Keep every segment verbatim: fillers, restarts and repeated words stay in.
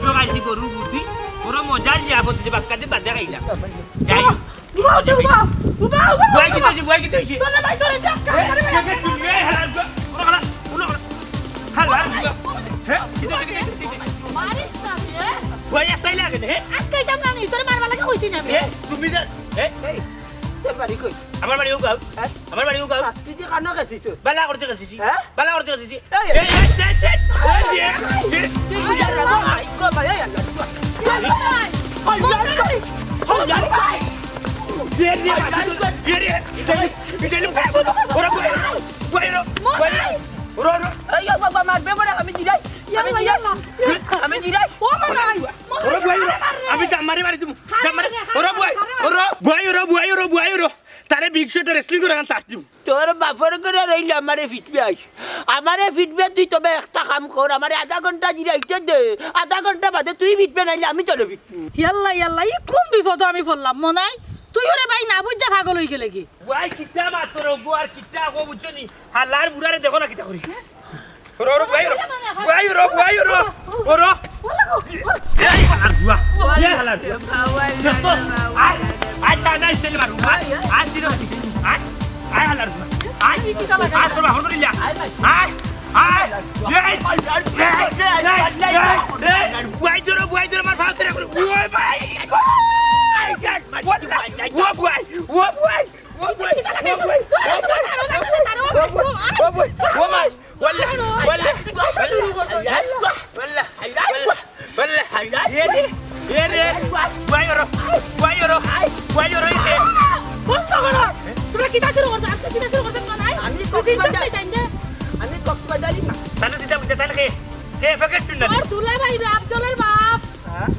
তো খাইছি গরুর গুটি, বড় মজার লিয়া বলছি, বাক্কা দিন বাদে খাইলাম। যাই হোক, উবা, উবা, উবা, উবা, উবা, বুয়াই কিতা অইছে, বুয়াই কিতা অইছে? তোরে ভাই, তোরে চাক্কা, এ, তোরে ভাই। এ, তুমি, এ, হালার বুয়া, ওরা হালা, ওরা হালা, হালার বুয়া। হে, কিতা, কিতা, কিতা, কিতা? মারিস না রে। বুয়াই একটাই লাগে না, হে? আজকে এটা না নি, তোরে মারবা লাগে কইছি না আমি। এ, তুমি যা, এ, এই, তোর বাড়ি কই? আমার বাড়ি উগাও। হ্যাঁ? আমার বাড়ি উগাও। তুই যে কানো গেছিস? বালা করতে গেছিস। হ্যাঁ? বালা করতে গেছিস। এই, এই, এই, এই, এই, এই, এই, এই, এই, তুই বুঝার না, ভাই, গো, ভাই, এই, আল্লাহ। এই, ও বাবা, মারবে মনে, আমি জিরাই, আমি জিরাই, আমি জিরাই। ও মা নাই, মা নাই। আমি জাম্মারে বাড়ি দিমু, জাম্মারে। ওরা বুয়াই, ওরা বুয়াই, ওরা বুয়াই, ওরা বুয়াই, ওরা। তারে বিগ শট রেসলিং করে আন তাস দিমু। তোর বাপর ঘরে রইলে আমারে ফিটবে আইস। আমারে ফিটবে তুই, তবে একটা কাম কর, আমারে আধা ঘন্টা জিরাইতে দে। আধা ঘন্টা বাদে তুই ফিটবে, নাইলে আমি তোরে ফিটবি। ইয়াল্লা, ইয়াল্লা, ই কোন বিপদো আমি পড়লাম, মনাই? তুই ওরে ভাই না বুঝা পাগল অই গেলে কি? ওয়াই কিতা মাতর গো, আর কিতা গো বুঝছো নি? হালার বুড়ারে দেখো না কিতা করি। ওরো, ওরো, বুয়াই ওরো। বুয়াই ওরো, বুয়াই ওরো। ওরো। এই হালার বুয়া। এই হালার বুয়া। দেখো, আয়, আয়, টানা স্টাইল মারু। আয়, আয়, ছিল। আয়, আয়, হালার বুয়া। আয়, আয়, তোর বাপর ঘরে যা। আয়, আয়। এই, এই, এই, এই, এই, বুয়াই ধরো, বুয়াই ধরো, আমার ফাও ধরে। ও ভাই, ও ভাই, ও ভাই, ও ভাই। ও ভাই, ও ভাই। ওয়াল্লাহ, ওয়াল্লাহ, ওয়াল্লাহ, ওয়াল্লাহ, ওয়াল্লাহ, এ রে, এ রে, ওয়াই ওরো, ওয়াই ওরো, ওয়াই ওরো, এ রে। বন্ধ করো। তোমরা কিতা শুরু করছো? আজকে কিতা শুরু করছো? মনাই? আমি তুই কক্সবাজার। চিন্তা চাই না। আমি কক্সবাজারি না। তাহলে দিতাম, দিতাম, তাহলে কে? কে ফেকেট চুন না? তোর দুলাভাই রে, আফজলের বাপ।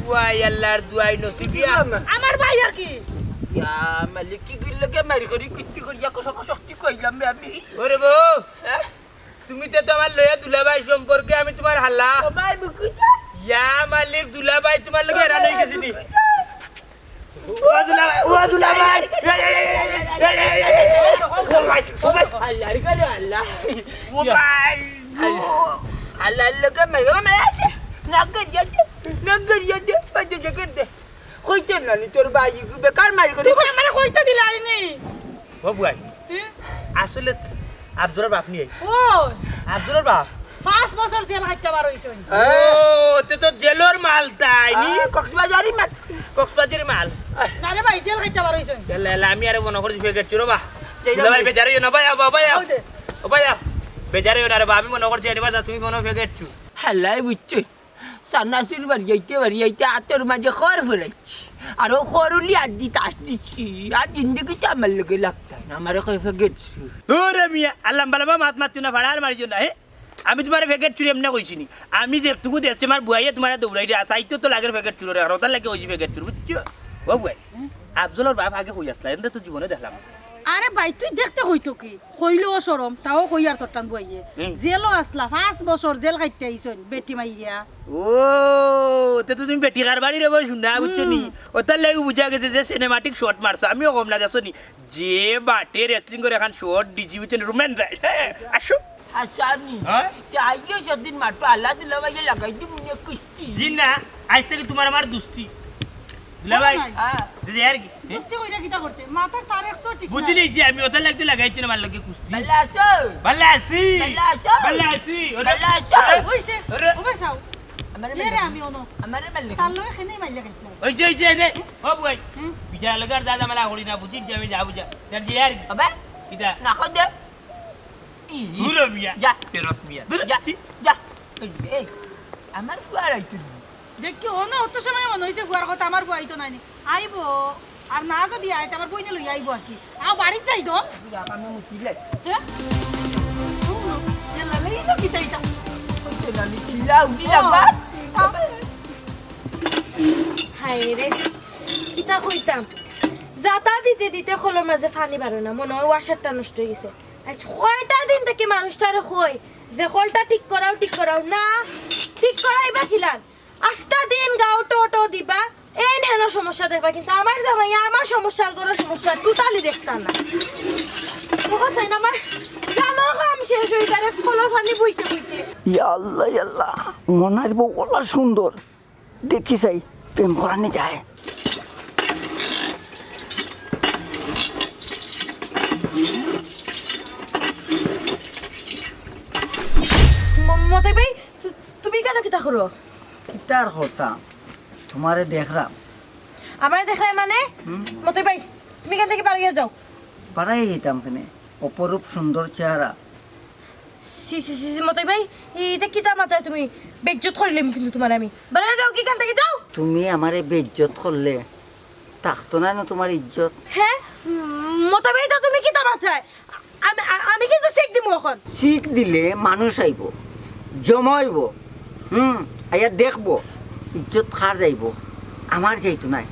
ওয়াই আল্লাহর দুয়াই নসিবিয়া। আমার ভাই আর কি? ইয়া মালিক, কি গিল্লকে মারি করি, কুস্তি করি, ইয়া কষা কষা কি কইলাম বে আমি? ওরে গো। হ্যাঁ? তুমি তো তোমার লয়া দুলাভাই সম্পর্কে আমি তোমার হালা। ও ভাই, বুকুটা। ইয়া মালিক, দুলাভাই তোমার লগে হেরান অই গেছে নি? ও দুলাভাই, ও দুলাভাই। ও ভাই, ও ভাই। আল্লাহর ঘরে আল্লাহ। ও ভাই। আল্লাহর লগে মারো, মারো। না করিয়া দে, না করিয়া দে, বাজে জায়গা দে। কইতে না নি তোর ভাই, বেকার মারি করে। তুই আমারে কইতে দিলে আইনি। ও বুয়াই, হুম? আসলে আফজলর বাপ নি এই। ও। আফজলর বাপ। পাঁচ বছর জেল খাইতে বার অইছইন। ও, তে তো জেলর মাল তাই নি? আহ, কক্সবাজারি মাল। কক্সবাজারি মাল। না রে ভাই, জেল খাইতে বার অইছইন। এলা, এলা, আমি আরে মনে করি ফেকেট চুর বা। যাই না দুলাভাই ভাই। বেজার অইও না ভাই, আও, ভাই, আও। আও দে। ও ভাই, আও। বেজার অইও না রে বা, আমি মনে করছি আনিবা যা, তুমি মনে ফেকেট চুর। হালাই বুঝছে। সানাসুর বাড়িয়াইতে বাড়িয়াইতে আতর মাঝে খর ফেলাইছি। আর ও খর উলি আজ দি তাস দিছি। আর জিন্দগিতে আমার লগে লাগতাই না, আমারে কই ফেকেট চুর। ওরে মিয়া, আল্লাহ বালা মাত মাতিও না, ফাড়ার মারিও না, হে? আমি তোমারে ফেকেট চুর এমনে কইছি নি। আমি যেটুকু দেখছি আমার বুয়াইয়ে তোমারে দৌড়াই দিয়া, চাইতে তো লাগের ফেকেট চুর, আর ওটার লাগে অইছি ফেকেট চুর, বুঝছো? ও বুয়াই, আফজলর বাপ আগে কই আসলা, এমনে তো জীবনে দেখলাম না। আরে ভাই, তুই দেখতে কইতো কি? কইলেও শরম, তাও কই আর তোর টান বুয়াইয়ে। হুম। জেলও আসলা, পাঁচ বছর জেল খাইতে আইছইন, বেটি মাইয়া। ও, তে তো তুমি বেটি কারবারি রে বই শুনা, বুঝছো নি? হুম। ওটার লাগি বুঝা গেছে যে সিনেমাটিক শট মারছো, আমিও কম না, দেখছো নি? যে বাটে রেসলিং করে এখন শট ডিজি বুঝছো নি? রোমান রাইন্স, হ্যাঁ, আসো। আচ্ছা, নি। হ্যাঁ? তে আইও সেদিন মাত্র আল্লাহ দিলা ভাইয়া লাগাই দিব নে কুস্তি। জি না, আজ থেকে তোমার আমার দুস্তি। দুলা ভাই, ও ভাই। হ্যাঁ। দিদি আর কি? দুস্তি কইরা কিতা করতে? মাথার তার একশো ঠিক বুঝি নাই। নিছি আমি, ওটার লাগতে লাগাইছি না, আমার লগে কুস্তি। ভালা আছো? ভালা আছি। ভালা আছো? ভালা আছি। ওরে, ভালা আছো? ওরে, ওইছে। ওরে। ও ভাই, চাও। আমারে এ রে, মারলে। আমি অনো। আমারে মারলে। তার লগে খেনেই মাইলা গেছিলাম। ওই যে, ওই যে, রে। হুম? ও বুয়াই। হুম? বিচার লগে আর যা ঝামেলা করি না, বুঝি যে আমি যা বুঝা। তার যে আর কি? বাবা? কিতা? না, খোদ দে। ই। দূর হ মিয়া। যা। ফেরত মিয়া। দূর হ। যা, যা। এই, এই, আমার ফুয়া আইতো নি। দেখি, ও না, অত সময় মনে হইছে ফুয়ার কথা, আমার ফুয়া আইতো নাইনি। আইবো, আর না যদি আয়, তে আমার বইনে লই আইবো আর কি। আও, বাড়িত যাই তো। যা, আমি মুতি লাই। হ্যাঁ? ও, এ লালাই না কিতা ইতা? ওই তো নানি, কিলা উঠি ও। লাগবা। হায় রে, কিতা কইতাম? জাতা দিতে দিতে কলর মাঝে পানি বারো না, মনে হয় ওয়াশারটা নষ্ট হয়ে গেছে। আজ কয়টা দিন থেকে মানুষটারে কই যে কলটা ঠিক করাও, ঠিক করাও না, ঠিক করাইবা কিলান? আস্তা দিন গাও টো টো দিবা, এই নেন সমস্যা দেখবা, কিন্তু আমার জামাই আমার সমস্যার কোনো সমস্যা totally দেখতা না। ও চাই না আমার জানোর কাম শেষ হয়ে যায়, কলর পানি বইতে বইতে। ইয়া আল্লাহ, ইয়া আল্লাহ, মনাইর বউ ওলা সুন্দর। দেখি চাই, প্রেম করানি যায়। ম-, মতই ভাই, তু-, তুমি কেন কিতা করো? কিতার কথা? তোমারে দেখরাম। আমারে দেখরায় মানে? হুম। মতই ভাই, তুমি এখান থাকি বারইয়া যাও। বারইয়া যাইতাম কেনে? অপরূপ সুন্দর চেহারা। ছি, ছি, ছি, ছি, মতই ভাই, ইটা কিতা মাতরায় তুমি? বেইজ্জত করিলিমু কিন্তু তোমারে আমি। বারইয়া যাও, কিখান থাকি যাও। তুমি আমারে বেইজ্জত করলে, থাকতো নায় না তোমার ইজ্জত? হে? উম, মতই ভাই, ইটা তুমি কিতা মাতরায়? আমি, আ-, আমি কিন্তু শিক দিমু অখন। শিক দিলে মানুষ আইবো, জমা অইবো, হুম, আইয়া দেখবো, ইজ্জত কার যাইবো? আমার যাইতো নায়,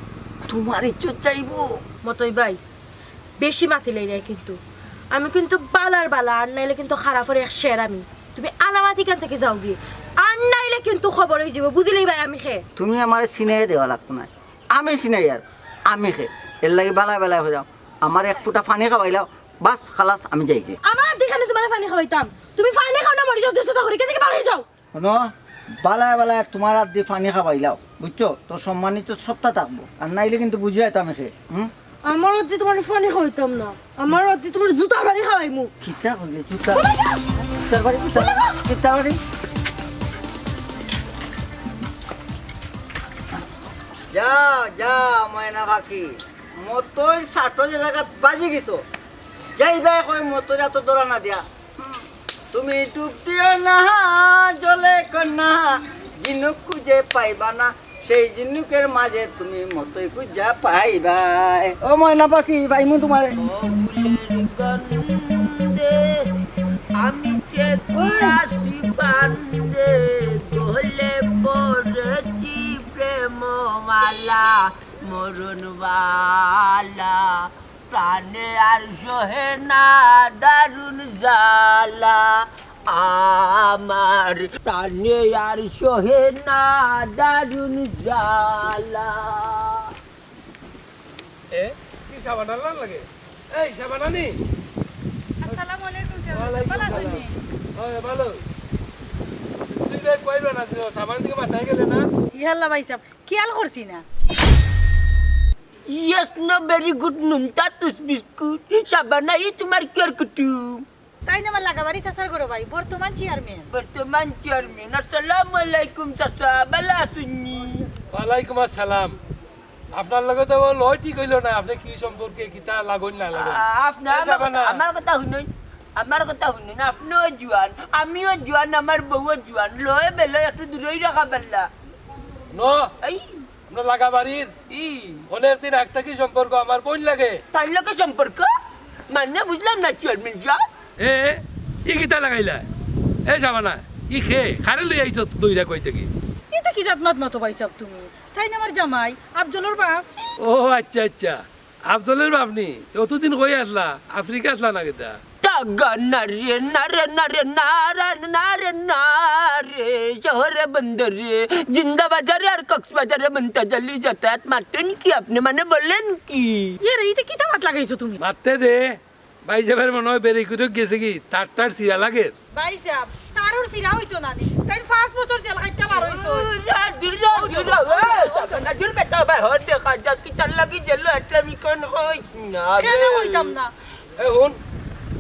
তোমার ইজ্জত যাইবো। মতই ভাই, বেশি মাতিলাইরায় কিন্তু। আমি কিন্তু বালার বালা, আর নাইলে কিন্তু খারাপর এক শের আমি। তুমি আনামাত ইখান থাকি যাওগি, আর নাইলে কিন্তু খবর অইযিবো, বুঝিলাইবায় আমি কে। তুমি আমারে চিনাইয়া দেওয়া লাগতো নায়, আমি চিনাইয়ার আমি কে। এরলাগি বালায় বালায় কইরাম, আমারে এক ফুটা পানি খাওয়াইলাও, বাস, খালাস, আমি যাইগি। আমার আত দি কেনে তোমারে পানি খাওয়াইতাম? তুমি পানি খাও না মরি যাও, যেতা করি, এখান থাকি বারইয়া যাও। হুনো, বালায় বালায় তোমার আত দি পানি খাওয়াইলাও, বুঝছো? তো সম্মানিত সত্তা থাকবো, আর নাইলে কিন্তু বুঝিলাইতাম কে। হুম? আমার আত দি তোমারে পানি খাওয়াইতাম না, আমার আত দি তোমারে জুতার বাড়ি খাওয়াইমু। কিতা কইলে জুতা? জুতার বাড়ি, জুতার বাড়ি, জুতার বাড়ি। যাও, যাও, ময়না পাখি, মতইর ছাটো যে জাগাত বাজি গেছো, যাইবায় কই মতইর আতো ধরা না দিয়া। তুমি ডুব দিও না, জলে কন্যা, ঝিনুক খুঁজে পাইবা না, সেই ঝিনুকের মাঝে তুমি মতই খুঁজা পাইবায়। ও ময়না পাখি, পাইমু তোমারে। ও ফুলের গন্ধে আমি যে কুরাসি বান্ধে, গলে পড়েছি প্রেম মালা, মরণ বালা। প্রাণে আর সহে না দারুণ জ্বালা, আমার প্রাণে আর সহে না দারুণ জ্বালা। এ, কি সাবান আনলা লাগে? এই, সাবান আনি? আসসালামু আলাইকুম, সাহেব। ওয়ালাইকুম ভালা আছইন সালাম। নি? হয়, ভালা। তুমি তো কইবা না, সাবান দিকে মাথায় গেলে না? ইয়াল্লা ভাইসাব, খেয়াল করছি না। Yes, no, very good, নুনতা টুস বিস্কুট। সাবানা, ই তোমার কিয়র কুটুম? তাইন আমার লাগাবাড়ি চাচার ঘরো ভাই, বর্তমান চেয়ারম্যান। বর্তমান চেয়ারম্যান। আসসালামু আলাইকুম চাচা, ভালা আছইন নি? ওয়ালাইকুম আসসালাম। আপনার লগে তো আমার লয় ঠিক অইলো না, আপনে কি সম্পর্কে, কিতা লাগইন না লাগইন? আ-, আপনে এই আমার কথা, আমার কথা হুনইন, আমার কথা হুনইন। আপনেও জুয়ান, আমিও জুয়ান, আমার বউও জুয়ান। লয় বেলয় একটু দূরই রাখা ভালা। ন, এই। আমরা লাগাবাড়ির। ই। অনেক দিন আগ থাকি সম্পর্ক, আমার বইন লাগে। তাইর লগে সম্পর্ক? মানে বুঝলাম না, চেয়ারম্যান সাব। এ, ই কিতা লাগাইলা? এ সাবানা, ই কে? কারে লইয়া আইছো দইরা কই থাকি? ইতা কি জাত মাত মাতো ভাইসাব তুমি? তাইন আমার জামাই, আফজলর বাপ। ও আচ্ছা, আচ্ছা। আফজলর বাপ নি? অতদিন কই আছলা? আফ্রিকা আছলা না কিতা? তাগা নারে, নারে, নারে, নারে, নারে, নারে, শহরে বন্দরে, জিন্দা বাজারে আর কক্সবাজারে মুনতাজ আলী যাতায়াত মাতইন কি আপনে? মানে বলেন কি? এরে, ইতা কিতা মাত লাগাইছো তুমি? মাততে দে। ভাইসাবর মনে অয় বেরেক করি গেছে গি, তার টার ছিড়া লাগের। ভাইসাব, তারর ছিড়া অইতো না নি। তাইন পাঁচ বছর জেল খাটিয়া বার অইছইন। দূর, দূর, দূর, দূর, এ, না, দূর বেটা ভাই, হর দেখা যাক, কিতার লাগি জেল, ইসলামিক কোন কই না, কেনে রে। কইতাম না? এ, হুন,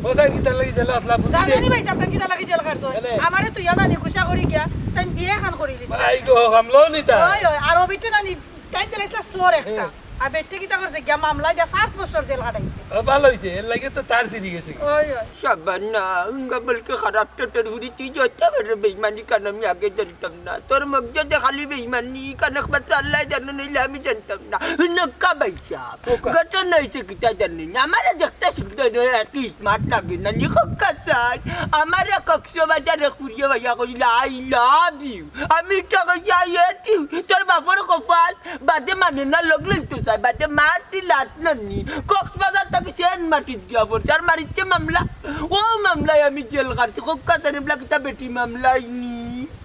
ও তাইন কিতার লাগি জেল আছলা, বুঝলি? জানো নি ভাইসাব, তাইন কিতার লাগি জেল খাটছইন? কেনে? আমারে তুই আনা নি গুসা করি গিয়া, তাইন বিয়া খান করি দিছে। ভাই গো, হামলো নি তা? ওই, ওই, আর ও বিটে না নি, তাইন দিলাইছলা চোর একটা। হ্যাঁ। আর বেটে কিতা করছে? গিয়া মামলা দিয়া পাঁচ বছর জেল খাটাইছে। ও, ভালা অইছে, এর লাগি তো তার ছিড়ি গেছে। ওই, ওই। সাবানা, উঙ্গা বলকে খারাপ টেটের ফুড়ি, তুই যত বড় বেইমানি কান আমি আগে জানতাম না। তোর মগজে যে খালি বেইমানি কান একমাত্র আল্লায় জানে, নইলে আমি জানতাম না। হুনক্কা ভাইসাব, ওকা। ঘটনা অইছে কিতা জানইন নি? আমারে দেখতে সুন্দর নয়, এত smart লাগে না, নি কক্কা চাই। আমারে কক্সবাজার এক ফুড়িয়ে ভাইয়া কইলা, "I love you।" আমি তো কইছি, "I hate you।" তোর বাপর কপাল। বাদে মানে না, লগ লইতো চায়, বাদে মারছি লাত নানি। কক্সবাজার থাকি সেন্ট মার্টিন গিয়া পড়ছে, আর মারিচ্ছে মামলা। ও মামলায় আমি জেল খাটছি, কক্কা তারে বলা কিতা বেটি মামলায় নি।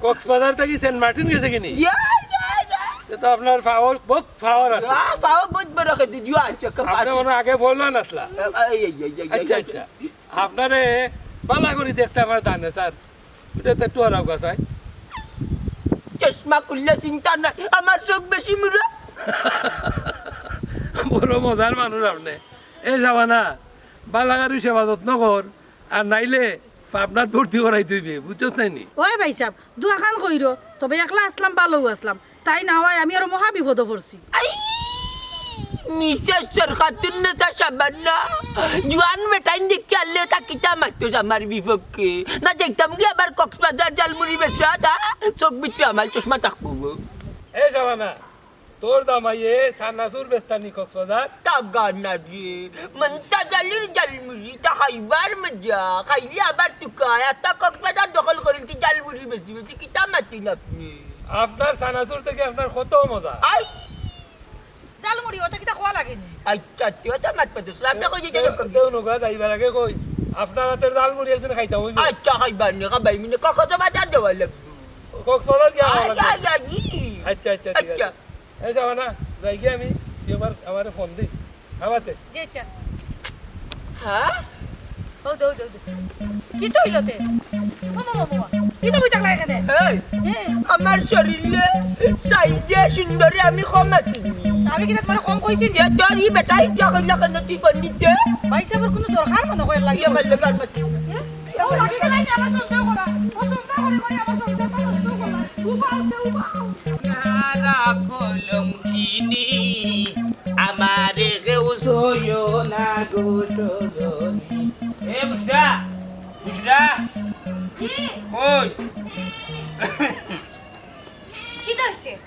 কক্সবাজার থাকি সেন্ট মার্টিন গেছে কিনি? ইয়া, ইয়া, ইয়া। তে তো আপনার পাওয়ার, বহুত পাওয়ার আছে। ইয়া, পাওয়ার বহুত বড় খেতে দিও আছে, আপনি মনে হয় আগে বললেন আসলা। এই, এই, এই, এই, এই, আচ্ছা, এই, আচ্ছা। আপনারে বালা করি দেখতে আমার দানে, স্যার। এটা তো একটু হারাও গা, স্যার। চশমা খুললে চিন্তা নাই, আমার চোখ বেশি মুড়া। বড় মজার মানুষ আপনে। এ শাবানা, বালা করি সেবা যত্ন কর, আর নাইলে পাবনাত ভর্তি করাইতে অইবে, বুঝছস নাইনি? ওই ভাইসাব, দুয়াখান কইরো, তবে একলা আছলাম, ভালাউ আছলাম, তাই না অয় আমি আরো মহা বিপদো পড়ছি। আই, মিসেস সরকাতুন্নেসা শাবানা, জুয়ান বেটাইন দেখিয়া আল্লে তা কিতা মাতছস আমার বিপক্ষে? না দেখতাম কি আবার কক্সবাজার জালমুড়ি বেচা দা, চোখ ভিতরে আমার চশমা থাকবো গো। এ শাবানা, তোর জামাইয়ে চানাচুর বেচতা নি কক্সবাজার? তা গানা রে, মন্তা জালির জালমুড়ি, তা খাইবার মজা, খাইলে আবার তুকা, এতা কক্সবাজার দখল করিলছি জালমুড়ি বেশি বেশি, কিতা মাতিন আপনে? আপনার চানাচুর থাকি আপনার কত মজা। আই! জালমুড়ি, ওটা কিতা খোয়া লাগেনি? আচ্ছা, তুই তো মাত পাতস না, আপনে কই দিতে তেও, দেখো। তেও নৌকা যাইবার আগে কই, আপনার হাতের জালমুড়ি একদিন খাইতাম অইবো। আচ্ছা, খাইবার নি, খাবাই মিনে, কক্সবাজার যাওয়া লাগবো। কক্সবাজার গিয়া আই, খাওয়া লাগবো। I, I. আচ্ছা, আচ্ছা, ঠিক আছে। আচ্ছা। এই শাবানা, যাই গিয়া আমি, তুই আবার আমারে ফোন দিস। হ্যাঁ, আছে। জি, আচ্ছা। হ্যাঁ? ও, দে, দে, দে। কিতা অইলো তে? মামা, মামা, মামা। কিতা বই থাকলা এখানে? এই, হুম। আমার শরীরে সাইজে সুন্দরী আমি কম আছি। আমি কিতা তোমারে কম কইছি? যে তোর ই বেটা ইটা কইলা কেন তুই ফোন দিতে? ভাই সাহেবের কোনো দরকার মনে হয় লাগে। আমার দরকার মতো। হুম? ও লাগে গেলাই যে আমার সন্দেহ করা। ও সন্দেহ করে করে আমার সন্দেহ করা। উবাও, উবাও। নারা কলঙ্কিনী, আমারে কেউ ছইও না গো সজনী। এ বুশরা, বুশরা। জি। কই? কিতা অইছে?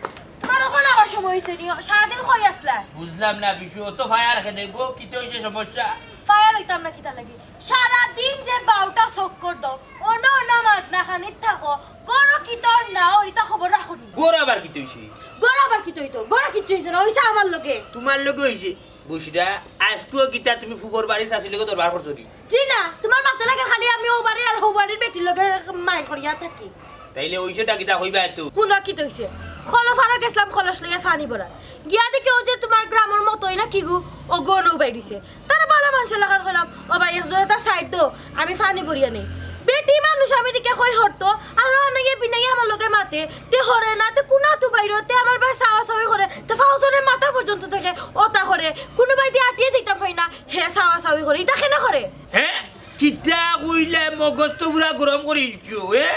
তোমার অখন আবার সময় অইছে নি? সারাদিন কই আছলা? বুঝলাম না বিশু, অত ফায়ার কেনে গো? কিতা অইছে সমস্যা? ফায়ার অইতাম না কিতার লাগি? সারাদিন যে বারোটা চক্কর দেও, অনো অনো মাগনা খানিত থাকো, ঘরো কিতা অর না অর ইতা খবর রাখো নি? ঘরো আবার কিতা অইছে? ঘরো আবার কিতা অইতো? ঘরো কিচ্ছু অইছে না, অইছে আমার লগে। তোমার লগে অইছে? বুশরা, আইজকুও কিতা তুমি ফুফর বাড়ির চাচির লগে দরবার করছো নি? জি না, তোমার মাতে লাগে খালি আমি অউ বাড়ির আর হউ বাড়ির বেটির লগে মাইর করিয়া থাকি। তাইলে অইছেটা কিতা কইবা তো? হুনো কিতা অইছে? খলফারো গেছলাম কলস লইয়া পানি ভরাত। গিয়া দেখি অউ যে তোমার গ্রামর মতই না কিগু, অউ গনউ বাইর অইছে। তারে ভালা মানষর লাখান কইলাম, "ও ভাই, এক জোড়া তা সাইড দেও, আমি পানি ভরিয়া নেই।" বেটি মানুষ আমি দেখিয়া কই হরতো, আর আনাইয়া বিনাইয়া আমার লগে মাতে, তে হরে না, তে কুনাতু বাইরো, তে আমার বায় চাওয়া চাওয়ি করে, তে ফাউজনে মাথা পর্যন্ত থাকে, অতা করে, কুনুবায়দি আটিয়া যাইতাম পারি না, হে চাওয়া চাওয়ি করে, ইতা কেনে করে? হে? কিতা কইলে মগজ তো পুরা গরম করি দিছো, এ?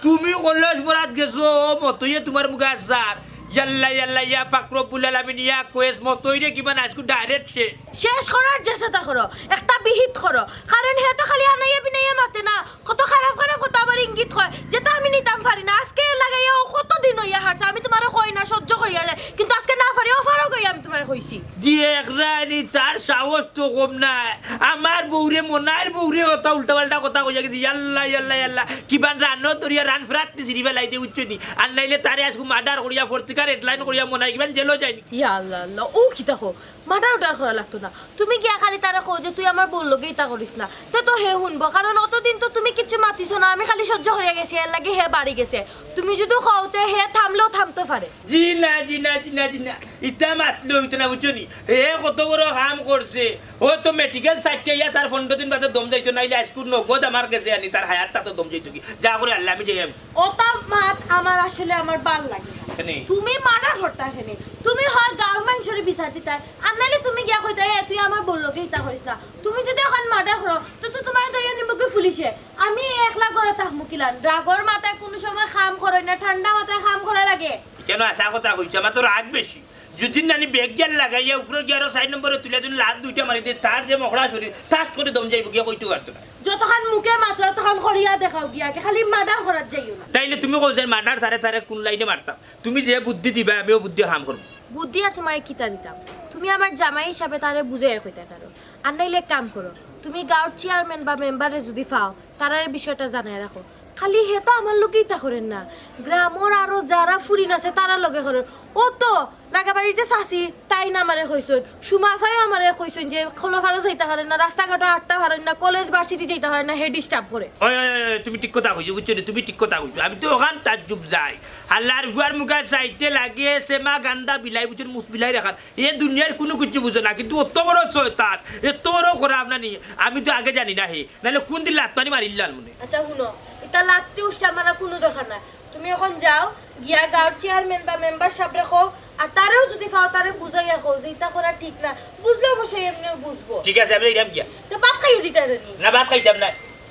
তুমি কলস ভরাত গেছো, মতইয়ে তোমার মুখে আছার। ইয়াল্লা, ইয়াল্লা, ইয়া পাক রব্বুল আলামিন, ইয়া কয়েস, মতইরে কিবা না আইজকু direct শেষ। শেষ করার চেষ্টা করো, একটা বিহিত করো। কারণ হে তো খালি আনাইয়া বিনাইয়া মাতে না, কত খারাপ খারাপ কথা আবার ইঙ্গিত কয়, যেটা আমি নিতাম পারি না। আজকে লাগাইয়া ও কত দিন অইয়া হারছে, আমি তোমারে কই না, সহ্য করিয়া যায়, কিন্তু আজকে না পারি, ও পারো কই আমি তোমারে কইছি। জি, এক রানী, তার সাহস তো কম নায়। আমার বউরে, মনাইর বউরে কথা উল্টা পাল্টা কথা কইয়া গেছি। ইয়াল্লা, ইয়াল্লা, ইয়াল্লা। কিবান রানো ধরিয়া রান ফেরাত ছিড়ি ফেলাই দে, বুঝছো নি? আর নাইলে তারে আইজকু murder করিয়া, পত্রিকার headline করিয়া মনাই কিবান জেলো যায়নি। ইয়া আল্লাহ, আল্লাহ, ও কিতা কও? Murder উর্ডার করা লাগতো না। তুমি গিয়া খালি তারে কও যে, "তুই আমার বউর লগে ইতা করিস না।" তে তো হে হুনবো, কারণ অতদিন তো তুমি কিচ্ছু মাতিছো না, আমি খালি সহ্য করিয়া গেছি, এর লাগি হে বাড়ি গেছে। তুমি যুদি কও, তে হে থামলেও থামতো পারে। জি না, জি না, জি না, জি না। ইতা মাতলে অইতো না, বুঝছো নি? হে কত বড় কাম করছে। ও তো medical সাইটে ইয়া তার পনেরো দিন বাদে দম যাইতো, নাইলে আইজকু নগদ আমার গেছে আনি তার হায়াত তাতো দম যাইতো কি। যা করে আল্লাহ, আমি যাই আমি। অতা মাত আমার আসলে আমার বাল লাগে না। কেনে? তুমি murder করতা কেনে? তুমি হয় গাঁওর মানষরে বিচার দিতায়, আর নাইলে তুমি গিয়া কইতায়, "এ, তুই আমার বউর লগে ইতা করিস না।" তুমি যুদি অখন murder করো, তো, তো তোমারে ধরিয়া নিবোগি পুলিশে। আমি একলা ঘরো থাকমু কিলান? রাগর মাথায় কুনু সময় কাম করই না, ঠান্ডা মাথায় কাম করা লাগে। কেনে হাছা কথা কইছো? আমার তো রাগ বেশি। যুদি নানি ব্রেক গিয়ার লাগাইয়া উপরে গিয়ারো চাইর নম্বরে তুলিয়া যুদি লাত দুইটা মারি দে, তার যে মকড়া শরীর, ঠাস করি দম যাইবো গিয়া কইতে পারতো না। যতখান মুখে মাতো, অতখান করিয়া দেখাও গিয়া, খালি murder করাত যাইও না। তাইলে তুমি কও যে murder ছাড়া তারে কুন লাইনে মারতাম? তুমি যে বুদ্ধি দিবায়, আমিও বুদ্ধি কাম করমু। বুদ্ধি আর তোমারে কিতা দিতাম? তুমি আমার জামাই হিসাবে তারে বুঝাইয়া কইতায় পারো। আর নাইলে এক কাম করো, তুমি গাঁওর চেয়ারম্যান বা মেম্বাররে যুদি পাও, তারারে বিষয়টা জানাইয়া রাখো। খালি হে তো আমার লগে ইতা করের না, গ্রামর আরো যারা ফুরিন আছে তারার লগে করের। ও তো নাগাবাড়ির যে চাচি, তাইন আমারে কইছইন, সুমা আফায়ও আমারে কইছইন যে খলফারো যাইতা পারের না, রাস্তাঘাটো আটতা পারের না, কলেজ ভার্সিটি যাইতা পারের না, হে disturb করে। ওই, ওই, ওই, ওই, তুমি ঠিক কথা কইছো, বুঝছো নি? তুমি ঠিক কথা কইছো। আমি তো অখান তাজ্জুব যাই। হালার ফুয়ার মুখা চাইতে লাগে, সেমা গান্দা বিলাই, বুঝছো নি? মুছ বিলাই রাখার। এ দুনিয়ার কুনু কিচ্ছু বুঝে না, কিন্তু অত বড় শয়তান, এত বড় খারাপ না নি, আমি তো আগে জানি না হে, নাইলে কুন দিন লাত মারি মারিলাম মনে। আচ্ছা, হুনো, ইতা লাত্তি উষ্টা মারা কুনু দরকার নাই। তুমি অখন যাও, গিয়া গাঁওর চেয়ারম্যান বা মেম্বার সাবরে কও, আর তারেও যুদি পাও, তারে বুঝাইয়া কও যে ইতা করা ঠিক না। বুঝলে অবশ্যই এমনেও বুঝবো। ঠিক আছে, আমি যাইরাম গিয়া। তো ভাত খাইয়া যাইতায় নি? না, ভাত খাইতাম না।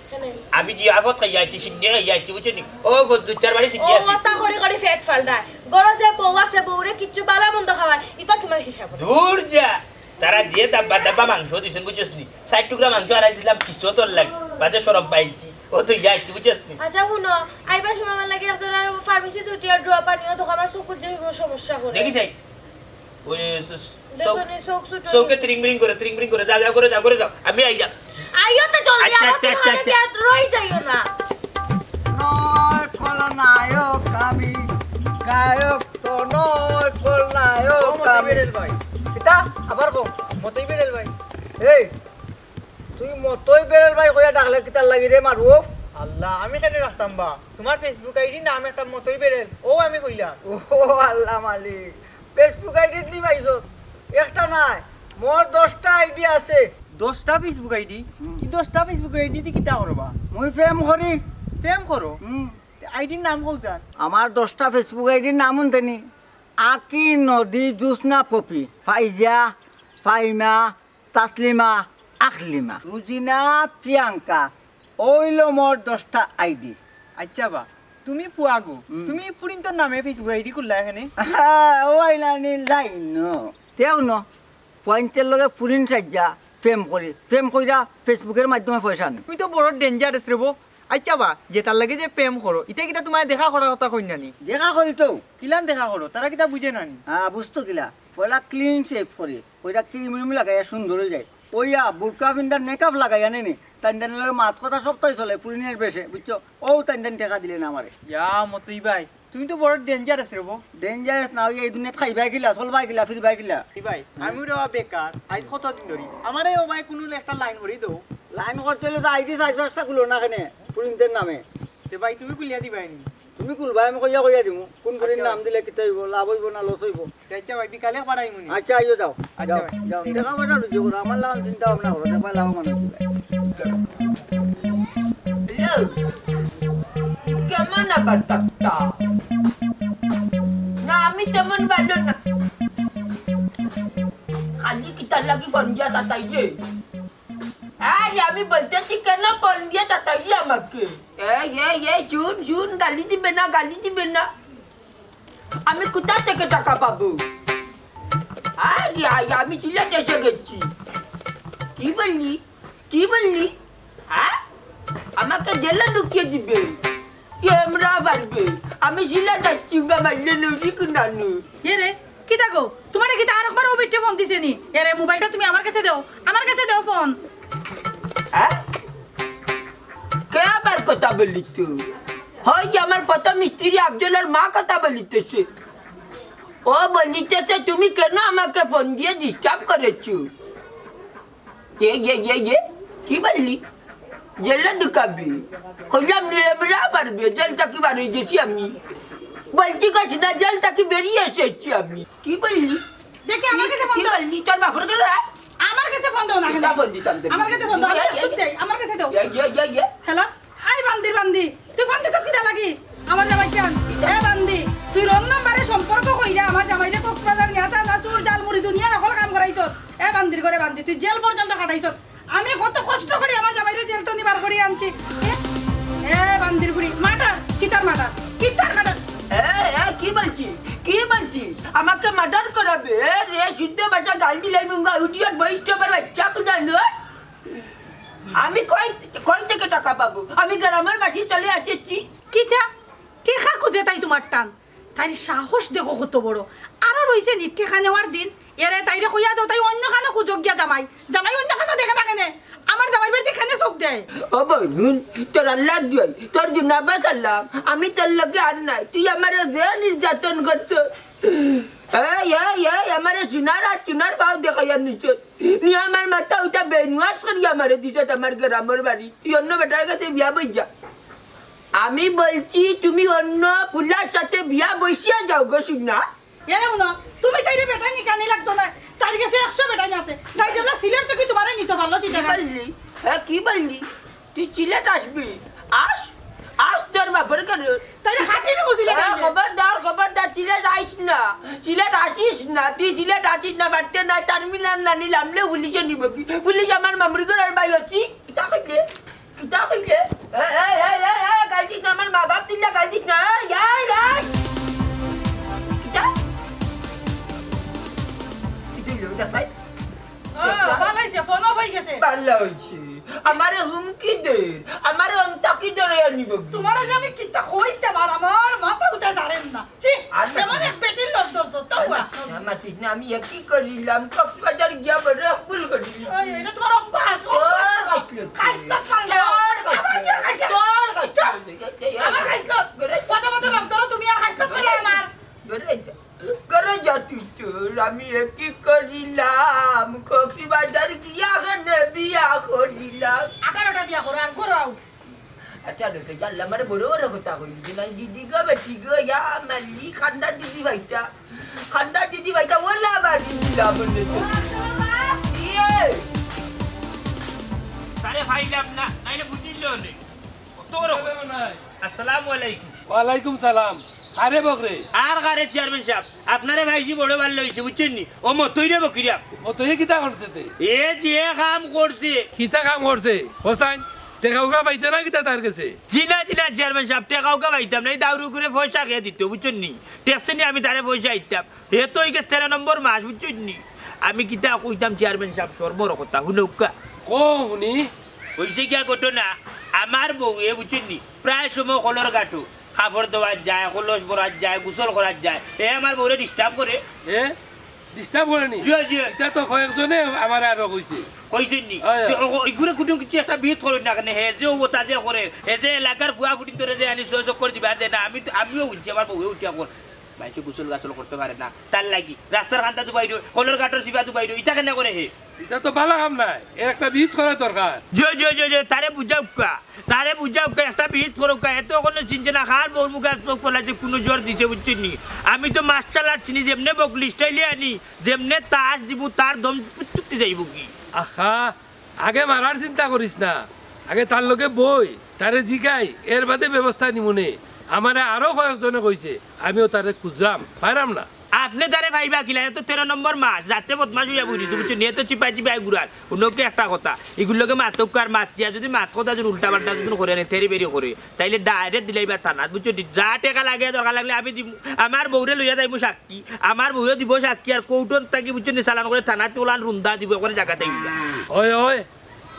কেনে? আমি যে আফত খাইয়া আইছি, সিন্নি খাইয়া আইছি, বুঝছো নি? ও, গো, দুই চার বাড়ি সিন্নি ও, আইছি। কথা করি করি পেট ফালদায়। ঘরো যে বউ আছে, বউরে কিচ্ছু ভালা মন্দ খাওয়ায়, ইতা তুমার হিসাব নাই। দূর যা। তারা যে ডাব্বা ডাব্বা মাংস দিছইন, বুঝছস নি? ষাইট টুকরা মাংস আড়াই দিলাম, কিচ্ছু তোর লাগে। বাদে শরম পাইছি। ও তুই যাই, তুই বুঝছস নি? আচ্ছা, হুনো, আইবার সময় আমার লাগি একজনের ফার্মেসি দুটি আর ড্রপ আনিও, দেখো আমার চকুর যে কোনো সমস্যা করে। দেখি যাই। ওই স-, স-, দেখছো চোখ-, নি, চোখ ছোট। চোখে ত্রিং বিরিং করে, ত্রিং বিরিং করে। যাও, যাও, করে যাও, করে যাও। আমি আইয়া। আইও তো জলদি, আচ্ছা, আমার আচ্ছা, আচ্ছা, দোকানে আচ্ছা। গিয়া রই যাইও না। নয় খলনায়ক আমি, গায়ক তো নয় খলনায়ক ও মতই আমি। বেরেল ভাই। কিতা? আবার কও। মতই বেরেল ভাই। এই, তুই মতই বেরেল ভাই কইয়া ডাকলে কিতার লাগি রে মারুফ? আল্লাহ, আমি কেনে রাখতাম বা? তুমার Facebook আইডির নাম একটা মতই বেরেল, ও আমি কইলাম। ও আল্লাহ মালিক, Facebook আইডি নি পাইছস? একটা নায়, মোর দশটা আইডি আছে। দশটা Facebook আইডি? হুম। ই দশটা Facebook আইডি দি কিতা করবা? মুই প্রেম করি। প্রেম করো? হুম। তে আইডির নাম কও যার? আমার দশটা Facebook আইডির নাম হুনতে নি? আকি, নদী, জোসনা, পপি, ফাইজা, ফাইমা, তাসলিমা, আখলিমা, রুজিনা, প্রিয়াঙ্কা, অইলো মোর দশটা আইডি। আচ্ছা বা, তুমি পুয়া গো, হুম। তুমি ফুরিন্তর নামে Facebook আইডি খুললা কেনে? হ্যাঁ, ও আইলানি লাইন। তেও ন, ফুয়াইন্তর লগে ফুরিন সাইজা প্রেম করি, প্রেম কইরা Facebookর মাধ্যমে পয়সা আনে। তুমি তো বড় dangerous রে বো। আচ্ছা বা, যে তার লগে যে প্রেম করো, ইতা কিতা তুমার দেখা করার কথা কইন না নি? দেখা করি তো। কিলান দেখা করো? তারা কিতা বুঝে না নি? হ্যাঁ, বুঝতো কিলা। পয়লা clean shave করি, ওইটা ক্রিম রিম লাগাইয়া সুন্দর অই যায়। ওইয়া বুরকা ফিন্দার নেকআপ লাগাইয়া নেনি, তাইন তাইন লগে মাত কথা সপ্তাহে চলে, ফুরিনের বেশে, বুঝছো? ও তাইন তাইন টেকা দিলে না আমারে। ইয়া মতই ভাই, তুমি তো বড় dangerous রে বো। Dangerous না, ওই এই দুনিয়াত খাইবায় কিলা, চলবায় কিলা, ফিরবায় কিলা। কি ভাই, হুম। আমিও রে বা বেকার, আইজ কতদিন ধরি। আমারে ও ভাই কুনু একটা লাইন করি দেও। লাইন করতে অইলে তো আইডি চাইর পাঁচটা খুলো না কেনে, ফুরিনদের নামে। তে ভাই, তুমি খুলিয়া দিবায় নি? তুমি খুলবায়, আমি কইয়া কইয়া দিমু। কোন ফুরিন আচ্ছা নাম ভাই। দিলে কিতা অইবো, লাভ অইবো না লস অইবো? তে আচ্ছা ভাই, বিকালে পাঠাইমু নি। আচ্ছা, আইও যাও। আচ্ছা যাও, ভাই। যাও। টেকা পয়সা রুজি করো, আমার লাখান চিন্তা ভাবনা করো, দেখবায় লাভবান অইবায়। হ্যালো, কেমন আবার তাকতা? না, আমি তেমন ভালো না। খালি কিতার লাগি ফোন দিয়া তাতাই রে? আরে, আমি বলতেছি, কেন ফোন দিয়া তাতাই রে আমাকে? এই, এই, এই, শুন, শুন, গালি দিবে না, গালি দিবে না। আমি কোথা থেকে টাকা পাবো? আরে, আরে, আমি সিলেট এসে গেছি। কি বললি? কি বললি? হ্যাঁ? আমাকে জেলে ঢুকিয়ে দিবে? ক্যামেরা পারবে? আমি সিলেট আসছি, উগা মারলে নুরি কুনানু। এ রে, কিতা গো? তুমারে কিতা আরকবার ও বেটিয়ে ফোন দিছে নি? এ রে, মোবাইলটা তুমি আমার কাছে দেও, আমার কাছে দেও ফোন। হ্যাঁ? কে আবার কথা বলিত? হয় যে আমার প্রথম স্ত্রী আফজলর মা কথা বলিতেছে। ও বলিতেছে, "তুমি কেন আমাকে ফোন দিয়ে ডিস্টার্ব করেছো?" এ, এ, এ, এ, কি বললি? জেলে ঢুকাবি? কইলাম, "ক্যামেরা পারবে, জেল থাকি বার হয়ে গেছি আমি।" বলছি, "কস না, জেল থাকি বেরিয়ে এসেছি আমি।" কি বললি? দেখি, আমার কাছে ফোন কি দাও। বললি? তোর বাপর গেল, হ্যাঁ? আমার কাছে ফোন দাও না কেন? কিতা ফোন দিতাম তোর? আমার কাছে ফোন দাও। এই, এই, এই, আমার কাছে দাও। এই, এই, এই, এই। হ্যালো? এই বান্দির বান্দি, তুই ফোন দিছস কিতা লাগি? আমার জামাই জান, এ বান্দি, তুই রং নাম্বারে সম্পর্ক কইরা আমার জামাইরে কক্সবাজার নিয়া যা, না চুর, জাল, মুড়ি দুনিয়া নকল কাম করাইছস। এ বান্দির ঘরে বান্দি, তুই জেল পর্যন্ত কাটাইছস। আমি কত কষ্ট করি আমার জামাইরে জেল তন্দি বার করি আনছি। এ, এ বান্দির ফুড়ি, মার্ডার, কিতার মার্ডার, কিতার মার্ডার? এ, এ, কি বলছি? কি বলছি? আমাকে মার্ডার করাবে? এ রে, শুদ্ধ ভাষা গাল দিলাই মুঙ্গা, ইডিয়ট, বহিষ্ঠপর বাচ্চা কুনানো। আমি কই, কই থেকে টাকা পাবো? আমি গ্রামের বাসি চলে আসেছি। কিতা? টেকা খুঁজে তাই তোমার টান? তাইর সাহস দেখো কত বড়। আরো রইছে নি টেকা নেওয়ার দিন। এরে তাইরে কইয়া দেও, তাই অন্য খানো খুঁজক গিয়া জামাই। জামাই অন্য খানো দেখে থাকে নে। আমার জামাই বাড়িতে কেনে চোখ দেয়? ও বইন, তোর আল্লাহর দোয়াই, তোর জুনাবা সালাম, আমি তোর লগে আর নাই। তুই আমারে যে নির্যাতন করছস। এই, এই, এই, আমারে সোনার আর সোনার ভাও দেখাইয়া নিছস। নি আমার মাথা উঠা brainwash করি আমারে দিছত আমার গ্রামের বাড়ি। তুই অন্য বেটার কাছে বিয়া বই যা। আমি বলছি তুমি অন্য পুলার সাথে বিয়া বইসিয়া যাও গো সোনা। এরে হুনো, তুমি তাইরে বেটা নিকানি লাগতো না। তাইর কাছে একশো বেটা আছে। তাই যেবলা সিলেট থাকি তোমারে নিতো পারলো কি চিটাগাং। বললি? হ্যাঁ, কি বললি? তুই সিলেট আসবি? আস, আস তোর বাপের ঘরে। তাইরে হাত খবরদার, খবরদার, সিলেট আইস না, সিলেট আসিস না, তুই সিলেট আসিস না, পারতে না, টার্মিনাল না নিলাম লে পুলিশে নিব কি? পুলিশ আমার মামুর ঘরর বাই আছি, কিতা কইলে? কিতা কইলে? এ, এ, এ, এ, এ, গাল দিস না, আমার মা বাপ তুললে গাল দিস না, এই, এই, এই। কিতা? কিতা হইলো, ওটা তাই? ও, ভালা অইছে, ফোন অফ অই গেছে। ভালা অইছে। আমারে হুমকি দের, আমারে অন্তাকি ধরে আনিব। তোমারে যে আমি কিতা কইতাম আর আমার মাথা উঠায় জানেন না। ছি, আর মাতিস কেমন না। এক বেটির লোক ধরছো, তাও আর মাতিস না, মাতিস না, আমি একই করিলাম, কক্সবাজার গিয়া বড় ভুল করিলি। এই, এটা তোমার অভ্যাস, অভ্যাস তোর তোমার। কাটলো। খাইছলত পাল্টাও। তোর কাটলো। আবার কি খাইছলত? তোর কাটলো। চুপ। এই, এই, এই, আমার খাইছলত। বেরো। কত বড় লোক ধরো তুমি আর খাইছলত করে আমার। বেরো যা। করে যা তুই তোর, আমি একই করিলাম, কক্সবাজার গিয়া কেনে বিয়া করিলাম। আঠারোটা বিয়া করো আর ঘুরাও। আচ্ছা, আচ্ছা, আচ্ছা, আল্লাহ, আমারে বড় বড় কথা কইলি যে নাই, দিদি গো, বেটি গো, ইয়া মালি, খান্দা দিদি ভাইটা, খান্দা দিদি ভাইটা, ওলা বাড়ি দিলাম, বলে তো। ইয়ে। তারে পাইলাম না, নাইলে বুঝিল নে। কত বড় কথা। আসসালামু আলাইকুম। ওয়ালাইকুম সালাম। আরে বকরে। আর কারে চেয়ারম্যান সাব, আপনারে পাইছি বড় ভালা অইছে, বুঝছইন নি? ও মতইরে বকিরা। মতইয়ে কিতা করছে তে? এ যে কাম করছে। কিতা কাম করছে? হোসাইন, টেকা উকা পাইতে না কিতা তার গেছে? জি না, জি না, চেয়ারম্যান সাব, টেকা উকা পাইতাম না। এই দাউরু করে পয়সা খেয়ে দিত, বুঝছইন নি? টেকছে নি আমি তারে পয়সা দিতাম। হে তো অই গেছে তেরো নম্বর মাস, বুঝছইন নি? আমি কিতা কইতাম চেয়ারম্যান সাব, শরমর কথা, হুনউক্কা। কও হুনি। অইছে গিয়া ঘটনা, আমার বউয়ে, বুঝছইন নি, প্রায় সময় কলর ঘাটো কাপড় ধোয়াত যায়, কলস ভরাত যায়, গোসল করাত যায়। এ আমার বউরে disturb করে। এ? Disturb করে নি? জি, জি। ইতা তো কয়েকজনে আমারে আরো কইছে। কইছইন নি? অয়, অয়। তে ও, ও, ইগুরে কুনু কিছু একটা বিহিত করইন না কেনে? হে যে ও তা যে করে, হে যে এলাকার ফুয়া ফুটিন্তরে যে আনি ছয় চক্কর দিবার দেয় না, আমি তো, আমিও উঠি, আমার বউয়ে উঠি এখন। মাইনষে গোসল গাসল করতে পারে না, তার লাগি। রাস্তার কান্দাত উবাই রয়, কলর ঘাটর চিবাত উবাই রয়, ইতা কেনে করে হে? ইতা তো ভালা কাম নায়, এর একটা বিহিত করা দরকার। জি, জি, জি, জি, তারে বুঝাউক্কা, তারে বুঝাউক্কা, একটা বিহিত করউক্কা, এত অখনো চিনছে না, কার বউর মুখে আজ চোখ পড়লা যে কুনু জ্বর দিছে, বুঝছইন নি? আমি তো মাস্টার লাট চিনি, যেমনে বকলি স্টাইলে আনি, যেমনে তাস দিমু, তার দম চুক্তি যাইব কি? আহা, আগে মারার চিন্তা করিস না, আগে তার লগে বই, তারে জিগাই, এর বাদে ব্যবস্থা নিমুনে। আমারে আরো কয়েকজনে কইছে, আমিও তারে খুঁজরাম, পাইরাম না। আপনে তারে পাইবা কিলা? এ তো তেরো নম্বর মাস, যাতে বদমাস অইয়া বই রইছে, বুঝছইন নি? এ তো চিপাই চিপাই ঘুরার। হুনউক্কা একটা কথা, ইগুর লগে মাতউক্কা আর মাতিয়া যদি মাত কথা যদি উল্টা পাল্টা যদি করে নে, তেরি বেরি করে, তাইলে direct দিলাইবা থানাত, বুঝছইন নি? যা টেকা লাগে, দরকার লাগলে আমি দিমু। আমার বউরে লইয়া যাইমু সাক্ষী, আমার বউয়ে দিব সাক্ষী, আর কোর্টর থাকি, বুঝছইন নি, চালান করে থানাত ওলান রুন্দা দিব, ওখানে জাগাত আইবা। ওই, ওই,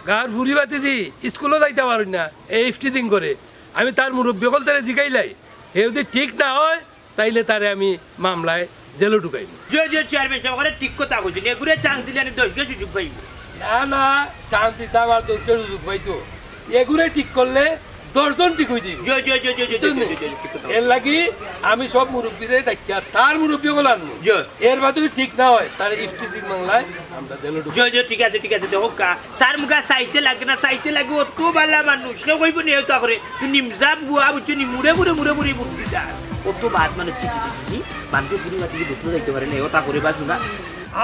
গাঁর ফুরি বাতি দি স্কুলো যাইতা পারইন না, এই ইফটিজিং করে। আমি তার মুরব্বি অকলতারে জিগাইলাই, হে যদি ঠিক না অয়, তাইলে তারে আমি মামলায় জেলো ঢুকাইমু। জি, জি, চেয়ারম্যান সাব, ওখানে ঠিক কথা কইছইন। এগুরে chance দিলে আমি দশগু সুযোগ পাইমু। না, না, chance দিতাম আর দশগু সুযোগ পাইতো। এগুরে ঠিক করলে দশজন ঠিক অই যাইবো। জি, জি, জি, জি, জি, জি, বুঝছইন নি? জি, জি, জি, ঠিক কথা। এর লাগি আমি সব মুরব্বিরে ডাকিয়া তার মুরব্বি অকল আনমু। জি। এর বাদে যদি ঠিক না অয়, তারে ইফটিজিং মামলায় আমরা জেলো ঢুকাইমু। জি, জি, ঠিক আছে, ঠিক আছে, দেখউক্কা। তার মুখে চাইতে লাগে না, চাইতে লাগে, অত ভালা মানুষ। কেউ কইবো নি, এতা করে। তুই নিমজা বুয়া, বুঝছইন নি, মুড়ে মুড়ে মুড়ে মুড়ে বুদ্ধি তার। অত বাদ মানুষ চিঠি চিঠি নি, মানুষের পুরি মাটি কি দুঃখ যাইতে পারে না, ওটা করে বাস না।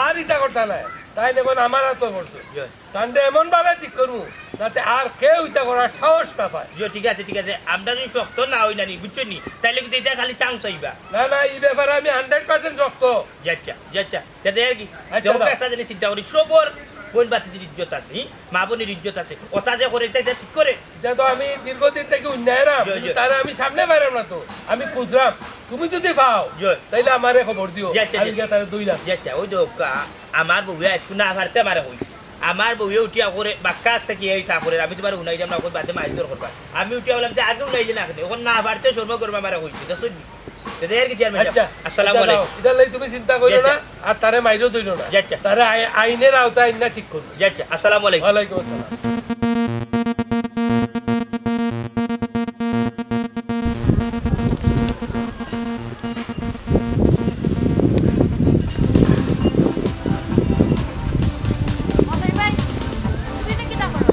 আর ইতা করতা নায়, তাইলে এখন আমার আতো করছে। ইয়ে। তানরে এমন ভাবে ঠিক করমু, যাতে আর কেউ ইতা করার সাহস না পায়। ইয়ে, ঠিক আছে, ঠিক আছে, আমরা যদি শক্ত না অই না নি, বুঝছইন নি, তাইলে কিন্তু ইতা খালি চান্স অইবা। না, না, ই ব্যাপারে আমি hundred percent শক্ত। জি আচ্ছা, জি আচ্ছা। যাতে আর কি? আচ্ছা, দেখো, যাও। একটা জিনিস চিন্তা করি, সবর বইন বাতিদির ইজ্জত আছে, হি? মা বইনর ইজ্জত আছে। ওটা যে করে, এটা, এটা ঠিক করে। ইটা তো আমি দীর্ঘদিন থাকি হুনিয়া আইরাম, জি, কিন্তু জি। তারে আমি সামনে পাইরাম না তো। আমি খুঁজরাম। তুমি যদি পাও, জি। তাইলে আমারে খবর দিও। জি, আচ্ছা, আমি জি। গিয়া তারে ধইরাম। জি, আচ্ছা, ওই দেখো, আ-, আমার বউয়ে আইজকু না পারতে আমারে কইছে। আমার বউয়ে উঠিয়া করে, বাক্কা থাকি এই তা করে, আমি তুমারে হুনাইরাম না, কই বাদে মাইর দর করবা। আমি উঠিয়া বললাম যে, "আগে হুনাইলে না কেনে?" অখন না পারতে শরমে গরমে আমারে কইছে, দেখছো নি? তে এর কি চেয়ারম্যান সাব? আচ্ছা, আসসালামু আচ্ছা, আলাইকুম। যাও। ইটা লই তুমি চিন্তা করিও জি, না, আচ্ছা। আর তারে মাইরও ধরিও না। জি, আচ্ছা। তারে আই-, আইনর আওতায় আইনা ঠিক করো। জি, আচ্ছা। আসসালামু আলাইকুম। ওয়ালাইকুম আসসালাম। মদই ভাই, তুমি না কিতা করো?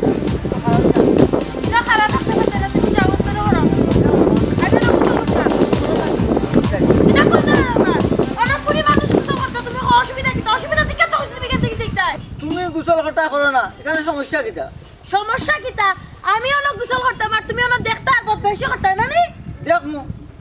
কিতা খারাপ একটা কথা, এটা তুমি যাও, করে করো। আরে না, কিছু করতে না। কিতা করতে পারো না? অনেক ফুরি মানুষ কিছু করতে, তুমি অসুবিধা কিতা? অসুবিধা থেকে তো তুমি কেন থেকে দেখতে হয়? তুমি গোসল করতা করো না, এখানে সমস্যা কিতা? সমস্যা কিতা? আমি অনেক গোসল করতাম আর তুমি অনেক দেখতা আর বদমাইশি করতা না নি? দেখমু।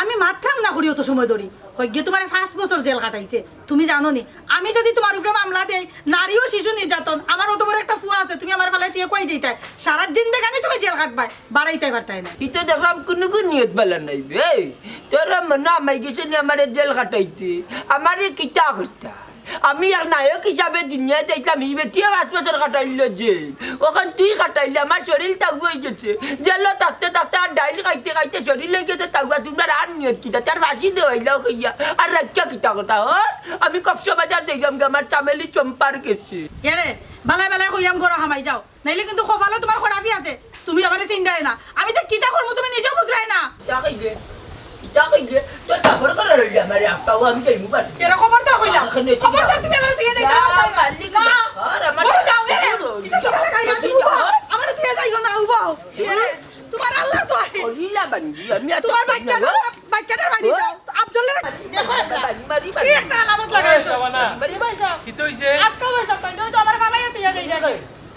আমি মাতরাম না করি অত সময় ধরি। হইগে তুমারে পাঁচ বছর জেল খাটাইছে। তুমি জানো নি, আমি যদি তুমার উপরে মামলা দেই, নারী ও শিশু নির্যাতন, আমার অত বড় একটা ফুয়া আছে, তুমি আমারে ফালাই তুই কই যাইতায়? সারা জিন্দেগানি তুমি জেল খাটবায়, বাড়াইতায় পারতায় না। ইতে দেখলাম কুনুগু নিয়ত বালা নাই বে। এই, তোর মনো আমাই গেছে নি আমারে জেল খাটাইতে? আমারে কিতা করতা? আমি এক নায়ক হিসাবে দুনিয়াত আইলাম, ই বেটিয়ে পাঁচ বছর খাটাইল জেল। অখন তুই খাটাইলে আমার শরীর তাগু অইগেছে। জেলো থাকতে থাকতে আর ডাইল খাইতে খাইতে শরীর অইগেছে তাগুয়া, তুমরার আর নিয়ত কিতা? তার ফাঁসি দেওয়াইলাও কইয়া। আর রাখিয়া কিতা কথা, হ? আমি কক্সবাজার যাইলাম গি, আমার চামেলি চম্পার গেছে। এরে, বালায় বালায় কইরাম ঘরো হামাই যাও। নাইলে কিন্তু কপালো তুমার খরাপি আছে। তুমি আমারে চিনরায় না। আমি যে কিতা করমু তুমি নিজেও বুঝরায় না। ইটা কইলে, ইটা কইলে, তোর কাপড় করে রইলে আমারে আপাও আমি যাইমু বাড়ি। এরা খবরদার কইলাম। এখানে চিন্তা খবরদার তুমি আমারে তুই যাইতে না, পারো না। মালিক না। আর আমার ঘরে যাও, এরে। দূর হই কিতা যা। কিতা লাগাইলা? তুমি উবাও। আমারে তুই যাইও না, উবাও। এরে, তুমার আল্লাহর দোহাই। করিলা বান্দি, আমি আর তুমার তো বাচ্চা না। বাচ্চাটার বাড়ি ও। যাও। আফজলের দেখো একটা। বাড়ি, বাড়ি, কি বাড়ি। একটা আলামত লাগাইছো? এই, শাবানা। বাড়ি, বাড়ি যাও। কিতা অইছে? আটকা হয়ে যাও, তাই নয়তো আমার ফালাইয়া তুই যাই না।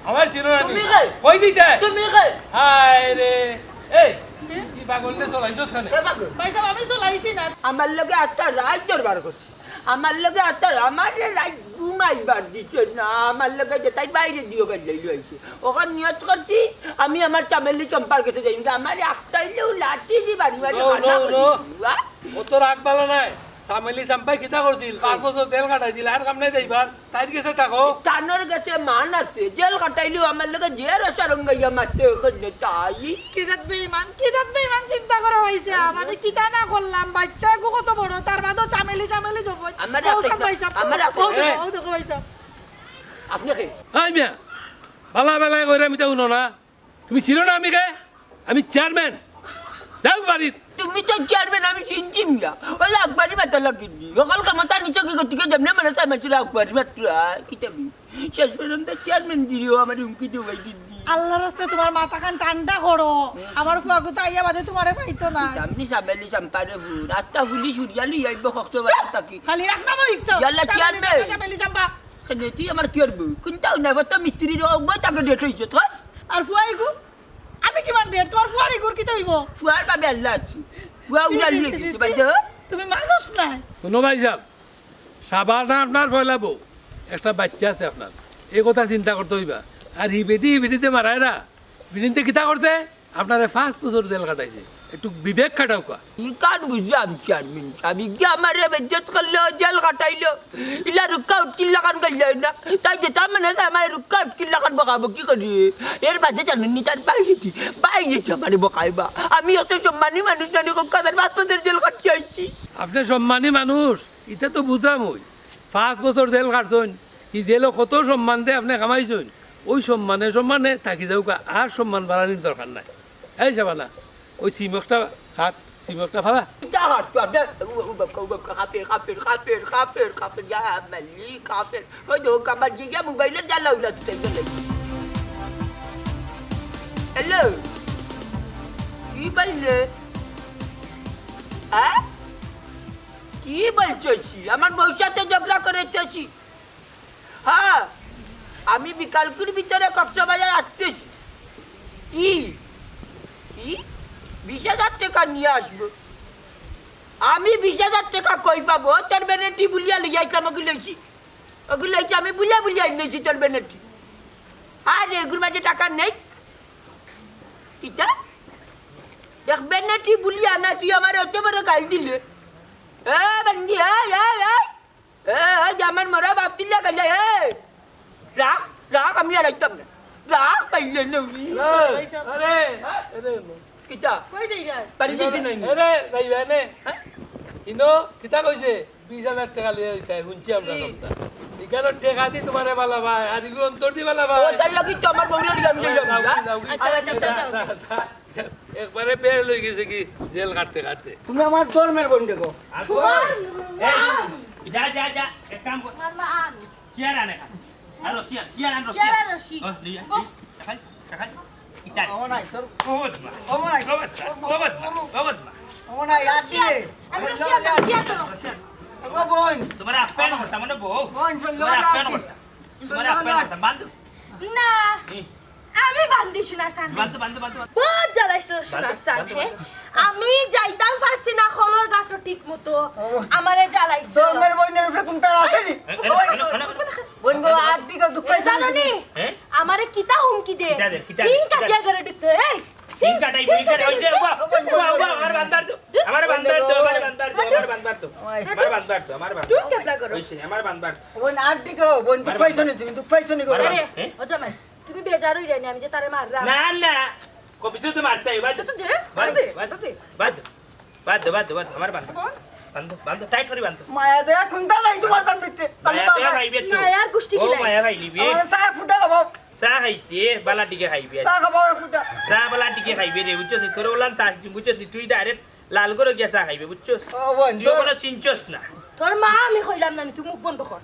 আমার ছিল না তুমি নি। কে? কই দিতে? তুমি কে? হায় রে। এই, কি? কি পাগল রে চলাইছস কেনে? এ পাগল। ভাই সাহেব, আমি চলাইছি না। আমার লগে আটটা রাইত দরবার করছি। আমার লগে আটটা, আমারে রাইত ঘুমাইবার দিছে না। আমার লগে যে তাই বাইরে দিও গাল লইলো আইছে। অখন নিয়ত করছি, আমি আমার চামেলি চম্পার গেছে যাই। কিন্তু আমারে আটকাইলেও লাঠি দি বাড়ি বাড়ি no, কান্না no, করি no। দিবা। অত রাগ বালা নায়। চামেলি চম্পায় কিতা করছিল? পাঁচ বছর জেল খাটাইছিল, আর কাম নাই যাইবার। তাইর গেছে থাকো। তানর গেছে মান আছে, জেল খাটাইলেও আমার লগে যে রসা রঙ্গাইয়া মারতে ওখানে তাই। কি জাত বেঈমান, কি জাত বেঈমান চিন্তা করা হইছে? আমি কিতা না করলাম, বাচ্চা এগু কত বড়, তার বাদেও চামেলি চামেলি জবর। আমার বউ আপনি সাব ভাই সাব, আমার আপনি বউ দেখো, বউ দেখো ভাই সাব। আপনি কে? এই মিয়া, বালা বালা কইরা মিতা হুনো না। তুমি চিনো না আমি কে? আমি চেয়ারম্যান। যাও বাড়িত। তুমি তো চেয়ারম্যান, আমি চিনছি মিয়া। ও লাখ বাড়ি মাথা লাগিনি। অকাল কামাতা নিচে কি গতিকে যেমনে মানে তাই মাত্র লাখ বাড়ি মাত্র আয়। কি তুমি? শেষ পর্যন্ত চেয়ারম্যান দিলেও আমার হুমকি দিয়ে ভাই দিদি। আল্লাহর রাস্তায় তুমার মাথাখান ঠান্ডা করো। আমার ফুয়াগু তো আইয়া বাদে তুমারে পাইতো না। আমি সাবেলি চাম্পারে ভু। রাস্তা পুলিশ উড়িয়া লই আইব কক্সবাজার থাকি। খালি এক নামও ইচ্ছা। ইয়াল্লা চেয়ারম্যান। চামেলি চাম্পা। কেনে তুই আমার কি করবো? কোনটাও নাই, কত মিস্ত্রি রে, ওগো তাকে ডেট হইছে তোর। আর ফুয়াইগু? আমি কিমান ডেট? তুমার ফুয়ার ইগুর কিতা অইবো? ফুয়ার বাবে আল্লাহ আছে। ফুয়া উড়া লিয়ে গেছে, ভাই তো। তুমি মানুষ নাই। হুনো ভাই সাব, শাবানা আপনার পয়লা বউ, একটা বাচ্চা আছে আপনার, এই কথা চিন্তা করতে অইবা। আর হি বেটি, হি বেটিতে মারায় না, বেটিন্তে কিতা করছে? আপনারে পাঁচ বছর জেল খাটাইছে, একটু বিবেক খাটাউক্কা। ই কান বুঝলাম চেয়ারম্যান সাব, ই কি আমারে বেইজ্জত করলো, জেল খাটাইলো, ইলা রুক্কা উটকির লাখান করলে না, তাই যেতা মনে চায় আমারে রুক্কা উটকির লাখান বকাবকি করি। এর বাদে জানেন নি তার বাইরে দি, বাইরে দি আমারে বকাইবা। আমি অত সম্মানী মানুষ না নি, কক্কা তার পাঁচ বছর জেল খাটিয়া আইছি। আপনি সম্মানী মানুষ, ইতা তো বুঝলাম অই। পাঁচ বছর জেল খাটছইন, ই জেলো কত সম্মান দে আপনি কামাইছইন, ওই সম্মানে সম্মানে থাকি যাউক্কা, আর সম্মান বাড়ানির দরকার নাই। এই শাবানা, ওই সিমকটা খাট, সিমকটা ফালা। ইটা হাত তো আপনার, উ, উ, বাক্কা, উ, বাক্কা, কাফের, কাফের, কাফের, কাফের, কাফের, ইয়া মালিক, কাফের। ওই দেখো, আমার জিগা মোবাইলের জ্বালা উলা দিতে গেলে। হ্যালো? কি বললে? হ্যাঁ? কি বলছো ছি? আমার বউর সাথে ঝগড়া করেছি। হ্যাঁ, আমি বিকালকুর ভিতরে কক্সবাজার আসতেছি। ই, ই, বিশ হাজার টেকা নিয়া আসবো। আমি বিশ হাজার টেকা কই পাবো? তোর বেনেটি বুলিয়া লইয়া আইতাম, ওগু লইছি। ওগু লইছি, আমি বুলিয়া বুলিয়া লইছি তোর বেনেটি। আরে, এগুর মাঝে টেকা নেই। কিতা? এক বেনেটি বুলিয়া না, তুই আমারে অত বড় গাইল দিলে। এ, বান্দি, এই, এই, এই। এ, এই যে আমার মরা বাপ চিল্লা গেলে, এ। রাখ, রাখ, আমি আর আইতাম না। রাখ, পাইলে না উনি। এ, আরে, আরে, কিতা? কই যাই গা? বাড়ি যাইতে নাই নি? আরে, যাইবা নে। হ্যাঁ? ইনো, কিতা কইছে? বিশ হাজার টেকা লইয়া দিতে, হুনছি আমরা কি? সবটা। ইখানো টেকা দি তুমারে বালা ভাই, আর ইগু অন্তর দি বালা ভাই। ও, তার লাগি তো আমার বউরে লইয়া আমি যাও, যাইলাম, যাও, হ্যাঁ? যাও, যাও। আচ্ছা, আচ্ছা, আচ্ছা, যাও, আচ্ছা। যাও, যাও। একবারে বের লই গেছে কি জেল কাটতে কাটতে। তুমি আমার ধর্মের বোন দেখো। আর সুমান! এই, যা, যা, যা, এক কাম কর। মামা, আন। চেয়ার আনে খা। আর রশি আন, চেয়ার আন, রশি চেয়ার আন। আর রশি। ও, লই আন, বস। লই আন। দেখাই, দেখাই। ইটা। ও নাই, তোর ও বদমা। ও নাই। ও বদমা, ও বদমা, ও বদমা। ও নাই, আর কি চেয়ার। রে? আমি রশি আনতাম, চেয়ার ধরো। রশি আন। ও বোন। তুমার আপ্যায়ন করতাম মানে বউ। বোন, চল, তুমার আপ্যায়ন করতাম। তুমার আপ্যায়ন করতাম, বান্ধব। না। হুম। আমি বান্ধি সোনার চান। বান্ধো, বান্ধো, বান্ধো, বান্ধো। বহুত জ্বালাইছো সোনার চান, বান্ধো, হে? বান্ধো। আমি যাইতাম পারছি না, কলর গাটো ঠিক মতো। আমারে জ্বালাইছো। জন্মের বইনের উপরে কোনটা আছে নি? এ, এ, এ, এ, এ, এ, বইন গো, আর দিকে দুঃখ পাইছো জানো নি? হ্যাঁ? আমারে কিতা হুমকি দে? কিতা দে, কিতা দে, হিং কিতা দে? কাটিয়া করে দিতে, এই। হিং কাটাই, হিং কাটাই, ওই যে, বাবা, বাবা, বাবা, আমার বান্দার তো, আমার বান্দার তো, আমার বান্দার তো, আমার বান্দার তো, আমার বান্দার তো। তুমি কেবলা করো। ওই সে, আমার বান্দার তো। বইন আর দিকে, বইন দুঃখ পাইছো নি তুমি, দুঃখ পাইছো নি গো? আরে, আরে, হ্যাঁ? ও জামাই, তুমি বেজার হইরে নি, আমি যে তারে মারলাম। না, না, কবিছো তো মারতে হবে, বাদ। তো দে, বাদ, দে, বাদ, দে। বাদ, বাদ, বাদ, বাদ, আমার বান্দার। বান্ধো, বান্ধো, টাইট করি বান্ধো। মায়া দয়া কোনটা নাই তোমার তার ভিতরে? মায়া পেয়া খাইবে তো। মায়ার গুষ্টি ও, কিলাই। মায়া খাইলিবে। আমার চা ফুটা খাবো, চা খাইতে, বালা টিকে খাইবে। চা খাবো ফুটা। চা বালা টিকে খাইবে রে, বুঝছো নি? তোর ওলান তাস, বুঝছো নি? তুই direct লাল করে গিয়া চা খাইবে, বুঝছো? ও বইন, তুই ওখানে চিনছস না। তোর মা আমি কইলাম না নি, তুই মুখ বন্ধ কর।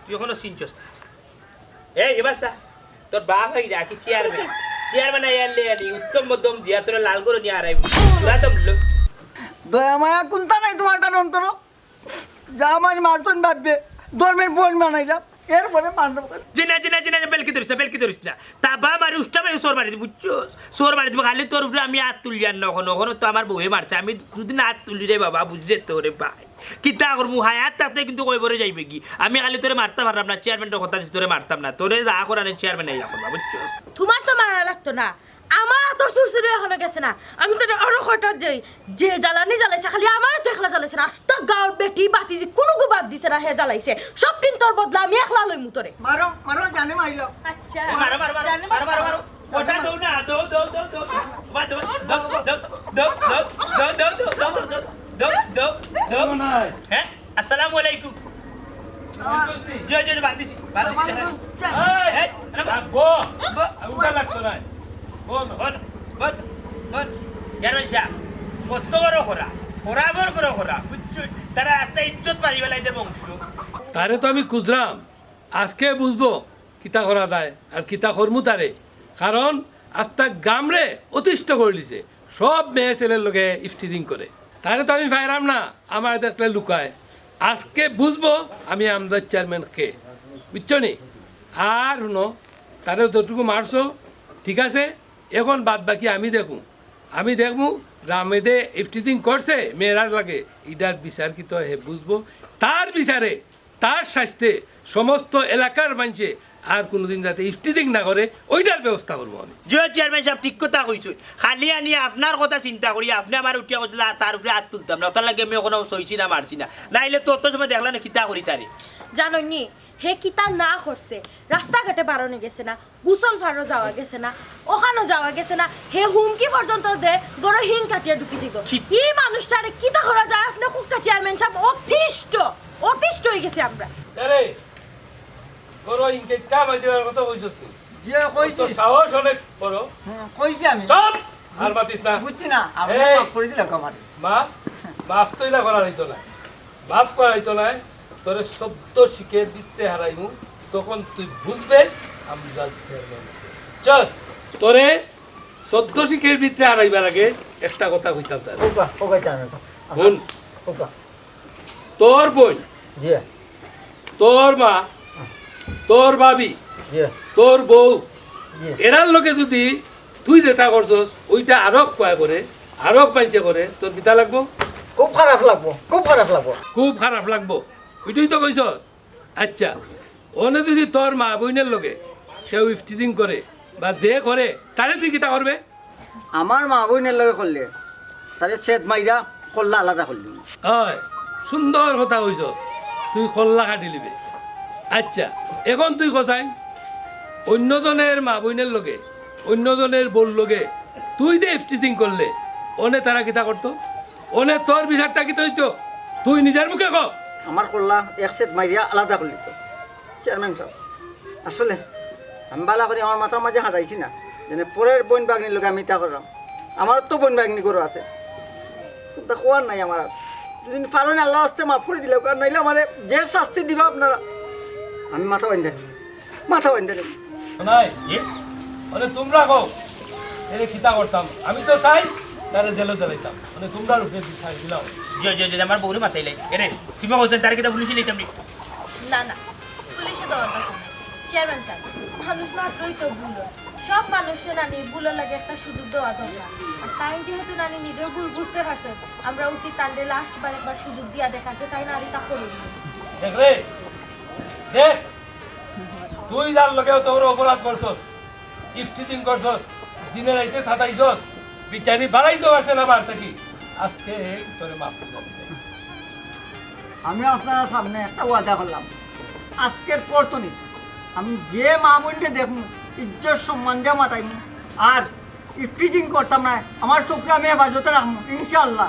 তুই ওখানে চিনছস না। এই, এবার চা। তোর বাপ হয় না কি চেয়ারম্যান? চেয়ারম্যান আইয়ার লে আনি, উত্তম মধ্যম দিয়া তোরা লাল করে নিয়ে হারাইব। তোরা তো লো- দয়া মায়া কোনটা নাই তোমার তার অন্তর? যা আমার মারতন ভাববে, ধর্মের বইন বানাইলাম, এরপরে মারলাম। জি না, জি না, জি না, বেলকি ধরিস না, বেলকি ধরিস না। তা বা মারি উষ্টা মারি চোর মারি দিবি, বুঝছস? চোর মারি দিবি, খালি তোর উপরে আমি হাত তুলি আর না, ওখানে, ওখানে তো আমার বউয়ে মারছে। আমি যদি না হাত তুলি রে বাবা, বুঝলে তো রে ভাই। কিতা করমু, হায়াত থাকতে কিন্তু কই বরে যাইবে কি? আমি খালি তোরে মারতাম পারলাম না, চেয়ারম্যানর কথা দিছি তোরে মারতাম না। তোরে যা করার চেয়ারম্যান আইয়া করবা, বুঝছস? তোমার তো মারা লাগতো না, আমার তো সুরসুরি এখনো গেছে না। আমি তো আরো কয়টা যাই, যে জ্বালানি জ্বালাইছে, খালি আমার তো একলা জ্বালাইছে না, আস্তা গাঁওর বেটি বাতি যে কোনো গো বাদ দিছে না, হে জ্বালাইছে। সব দিন তোর বদলা আমি একলা লইমু তোরে। মারো, মারো, জানে মারিলাম। আচ্ছা। মারো, মারো, মারো, জানে মারো, মারো, মারো। ওটা দৌ না, দৌ, দৌ, দৌ, দৌ। মা, দৌ, দৌ, দৌ, দৌ, দৌ, দৌ, দৌ, দৌ, দৌ, দৌ, দৌ, দৌ। হ্যাঁ? আসসালামু আলাইকুম। জি, জি, জি, বান্ধিছি, বান্ধিছি। এই, এই, আব্বু, উঠা লাগতো না। বল। বল, বল, বল। চেয়ারম্যান সাহেব, কত বড় খরা, খরা বড় করে খরা, বুঝছো? তারা আস্তা ইজ্জত মারি বেলাইতে বংশ। তারে তো আমি খুঁজলাম, আজকে বুঝবো কিতা করা যায় আর কিতা করমু তারে, কারণ আস্তা গামরে অতিষ্ঠ করিলিছে, সব মেয়ে ছেলের লগে ইফটিজিং করে। তারে তো আমি পাইরাম না, আমার দেখলে লুকায়। আজকে বুঝবো আমি আমজাদ চেয়ারম্যান কে, বুঝছো নি? আর হুনো, তারে যতটুকু মারছো ঠিক আছে, এখন বাদ বাকি আমি দেখমু, আমি দেখমু গ্রামেদে ইফটিজিং করছে মেয়েরার লগে, ইটার বিচার কিতা হে বুঝবো, তার বিচারে তার শাস্তে সমস্ত এলাকার মানষে আর কোনোদিন যাতে ইফটিজিং না করে, ওইটার ব্যবস্থা করবো আমি। জি চেয়ারম্যান সাহেব, ঠিক কথা কইছো। খালি আনি আপনার কথা চিন্তা করি, আপনে আমার উঠিয়া কইছিল, তার উপরে হাত তুলতাম না, ওটার লাগে আমি ওখানে সইছি না, মারছি না, নাইলে তো অত সময় দেখলাম না কিতা করি তারে। জানো নি, হে কিতা না করছে, রাস্তাঘাটে বারোনি গেছে না, গোসল ফারো যাওয়া গেছে না, ওখানো যাওয়া গেছে না, হে হুমকি পর্যন্ত দে, গরো হিং কাটিয়া ঢুকি দিব। ই মানুষটারে কিতা করা যায়? আপনে কুক্কা চেয়ারম্যান সাহেব, অতিষ্ঠ, অতিষ্ঠ হয়ে গেছে আমরা। আরে, গরো হিং কাটিয়া মাই দেওয়ার কথা কইছস তুই? যে কইছি। তোর সাহস অনেক বড়। হুম, কইছি আমি। চুপ! আর মাতিস না। বুঝছি না, আপনি এই! মাফ করে দিলে আমার। মা, মাফ তো ইলা করা হইতো না। মাফ করা হইতো না। তোরে চোদ্দ শিকের ভিতরে হারাইমু, তখন তুই বুঝবে আমজাদ চেয়ারম্যান। চল, তোরে চোদ্দ শিকের ভিতরে হারাইবার আগে একটা কথা কইতাম স্যার। ওবা, ওবা, জানো তো। হুন। ওবা। তোর বোন, জি। তোর মা, তোর ভাবি, জি। তোর বউ, জি। এরার লগে যদি তুই যেটা করছস, ওইটা আরক কয় করে, আরক মানষে করে, তোর কিতা লাগবো? খুব খারাপ লাগবো, খুব খারাপ লাগবো। খুব খারাপ লাগবো, ওইটাই তো কইছস। আচ্ছা, অনে যদি তোর মা বইনের লগে কেউ ইফটিজিং করে বা যে করে, তারে তুই কিতা করবে? আমার মা বইনের লগে করলে, তারে সেদ মাইরা কল্লা আলাদা করলি। হয়, সুন্দর কথা কইছ, তুই কল্লা কাটি লিবে। আচ্ছা, এখন তুই কোথায়? অন্যজনের মা বইনের লগে, অন্যজনের বউর লগে তুই যে ইফটিজিং করলে, অনে তারা কিতা করতো? অনে তোর বিচারটা কিতা হইতো? তুই নিজের মুখে ক। আমার কল্লা এক সেদ মাইরা আলাদা করলি তো। চেয়ারম্যান সাহেব, আসলে আমি বালা করি আমার মাথার মাঝে হারাইছি না, যেন পরের বইন বাগনির লগে আমি ইতা করলাম। আমার তো বইন বাগনি গরু আছে, কিন্তু খোয়ার নাই আমার। যদি পারেন আল্লাহ আস্তে মাফ করে দিলে, কারণ নাইলে আমার যে শাস্তি দিবা আপনারা, আমি মাথা বান্ধে, মাথা বান্ধে। নাই, মানে তোমরা কও, এরে কিতা করতাম? আমি তো চাই, তারে জেলো দিলাইতাম। মানে তোমরা উপরে বিচার দিলাও। জি, জি, জি, আমার বউরে মাথায় লাই। এরে, তুমি বলছেন তারে কিতা পুলিশে নিতাম নি? না, না, পুলিশে দেওয়ার দরকার নাই। চেয়ারম্যান সাহেব, মানুষ মাত্রই তো ভুল হয়। সব মানুষরে নানি ভুলর লাগি একটা সুযোগ দেওয়া দরকার। আর তাইন যেহেতু নানি নিজর ভুল বুঝতে পারছইন, আমরা উচিত তানরে লাস্ট বার একবার সুযোগ দিয়া দেখার যে তাইন আর ইতা করইন না। দেখ রে, দেখ, তুই যার লগে অত বড় অপরাধ করছস, ইফটিজিং করছস, দিনে রাইতে সাতাইছস, বিচারি বাড়াইতে পারছে না বার থাকি, আজকে তোরে মাফ করে দিতে। আমি আপনার সামনে একটা ওয়াদা করলাম, আজকের পর তনে আমি যে মা বোনরে দেখমু, ইজ্জত সম্মান দিয়া মাতাইমু, আর ইফটিজিং করতাম না, আমার চোখরে আমি হেফাজতে রাখমু ইনশাআল্লাহ।